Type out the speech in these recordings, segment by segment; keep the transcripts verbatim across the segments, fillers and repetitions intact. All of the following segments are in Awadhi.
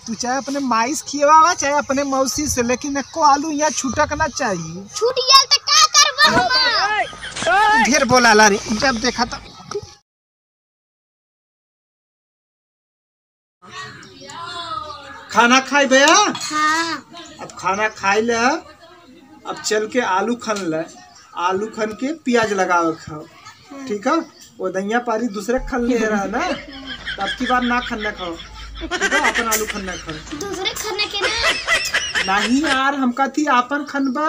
तू चाहे अपने माई से खियवावा, चाहे अपने मौसी से, लेकिन एको आलू यहाँ छूटक ना चाहिए। छूट गया तो का करबा हमार? ढेर बोला ला रे, जब देखा तो। खाना खाई भैया? हाँ। अब खाना खाई ले, अब चल के आलू खन ले, आलू खन के प्याज लगावे खाओ, हाँ। ठीक है? वो दहिया पारी दूसरे खन ले रहा ना, तो अब की बार ना खन्ना खाओ, ठीक है? अपन आलू खन्ना खाओ। दूसरे खन्ना के ना? नहीं यार, हमका थी आपन खनबा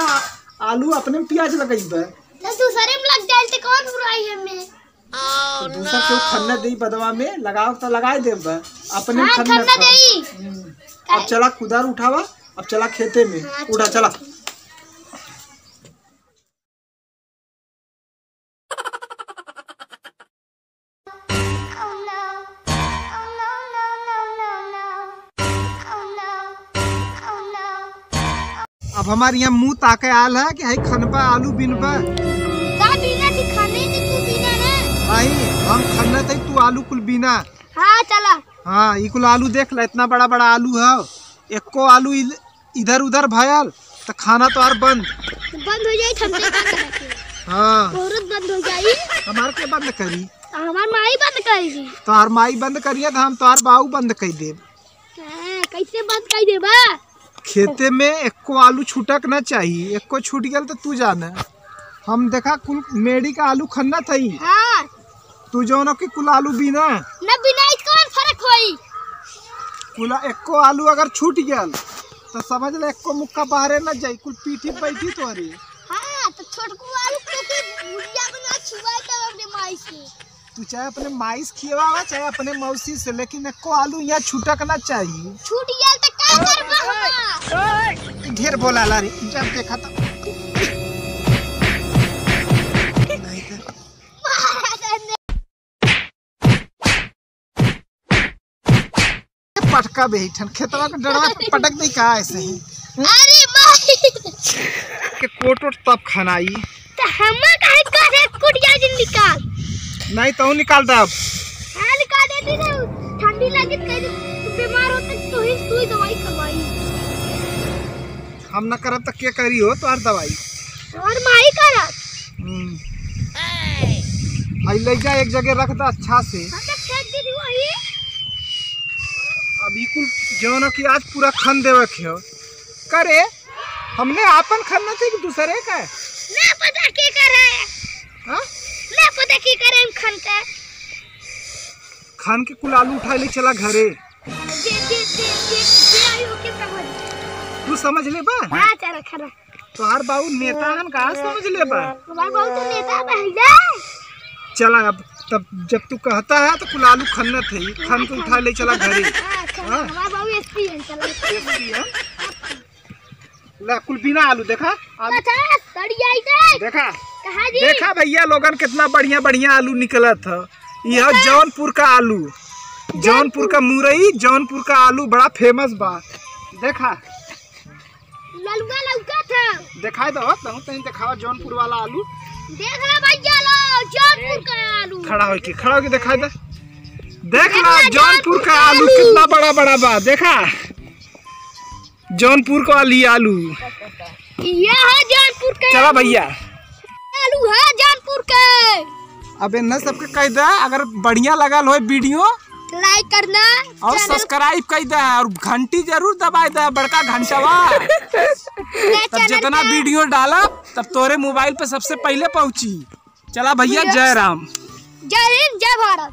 आलू, अपने में प्याज लगइबा। तो दूसरे में लग जाए तो कौन बुराई है में? तो दूसर केहू खन्ना देई बदवा में, लगाओ तो लगाए देब बा। अपने हाँ, खन्ना खन्ना खाओ। देई। हम्म। अब चला कुदार उठावा, अब चला खेते में। हाँ, उठा, चला। चला। अब हमार यहाँ मुँह ताके आल है कि हई खनबा आलू बिनबा। का बिना थी खाने तो तू बिना ना। नहीं, हम खन्ना तई तू आलू कुल बिना। हाँ, चला। हाँ, ई कुल आलू देख ला, इतना बड़ा बड़ा आलू है, एको आलू इल-, इधर उधर भयल, तो खाना तोहार बंद। बंद हो जाई, हम तो का करत हई? हाँ। औरत बंद हो जाई। हमार के बंद करी? हमार माई बंद करी। तोहार माई बंद करिए, तो हम तोहार बाऊ बंद कर देब। हाँ, कैसे बंद कर देबा? खेते में एको आलू छूटक ना चाहिए, एको छूट गल तो तू जाना। हम देखा कुल मेड़ी का आलू खन्ना थई। हाँ। तू जौन कि कुल आलू बिना। ना बिना इत कौन फर्क होई? कुल एको आलू अगर छूट गल तो समझ ले एको मुक्का बाहरे ना जाई, कुल पीठी बैठी तोरी। हाँ, तो छोटकू आलू के फिर भुजिया बना छुआई तब अपने माई से। तू चाहे अपने माई से खियवावा, चाहे अपने मौसी से, लेकिन एको आलू यहाँ छूटक ना चाहिए। छूट गया तो का करबा हमार? ढेर बोला ला रे, जब देखा तो। पटका बेहिठन, खेतवा के डरवा पटक दे का ऐसे ही? अरे भाई! के कोट ओट तब खनाई। तो हमा काहे करे कुटिया जिन निकाल? नहीं तो निकाल दब। हाँ, निकाल देती ना। ठंडी लगी तो कहीं बीमार होते तो ही सुई दवाई करवाई। हम ना करब तो के करी हो तोहार दवाई? हमार माई करत। हम्म। आई ले जा, एक जगह रख दा अच्छा से। हम तो फेंक दे दी वही। अब ई कुल जौन कि आज पूरा खन देवे के हो। करे, हमने आपन खन्ना थे कि दूसरे का? ना पता के करे। हाँ? ना पता के करे हम खन के। खन के कुल आलू उठा ले चला घरे। जे, जे, जे, जे, जे आई ओके समझ। तू समझ ले बा? हाँ, चला खरा। तोहार बाऊ नेता हन का, समझ ले बा? हमार बाऊ तो नेता बा, है ना? चला अब, तब जब तू कहता है तो कुल आलू खन्नत है, खन के उठा ले चला घरे। हाँ, चला, हाँ? हमार बाऊ एसपी है, चला। एसपी है? ला, कुल बिना आलू देखा, आलू अच्छा, सड़ी आई दे। देखा, कहाँ जी? देखा भैया लोगन, कितना बढ़िया बढ़िया आलू निकलत ह। यह देखा? जौनपुर का आलू, जौनपुर का मुरई, जौनपुर का आलू बड़ा फेमस बा। देखा, ललुआ लौका था। दिखाई दो, तहूँ तनी दिखावा जौनपुर वाला आलू। देख ला भैया लो, जौनपुर का आलू। खड़ा होके, खड़ा होके दिखाई दे। देख ला, जौनपुर का आलू कितना बड़ा बड़ा बा, देखा। जौनपुर का वाली आलू। ये है जौनपुर के चला आलू। भैया। आलू है जौनपुर के। अब इन्हें सबके कह दे, अगर बढ़िया लगल होय वीडियो, like करना, और channel subscribe कह दे, और घंटी जरूर दबाए दे, बड़का घंटवा। तब जितना वीडियो डालब, तब तोरे मोबाइल पे सबसे पहिले पहुँची। चला भैया, भैया। जय राम। जय हिंद, जय भारत।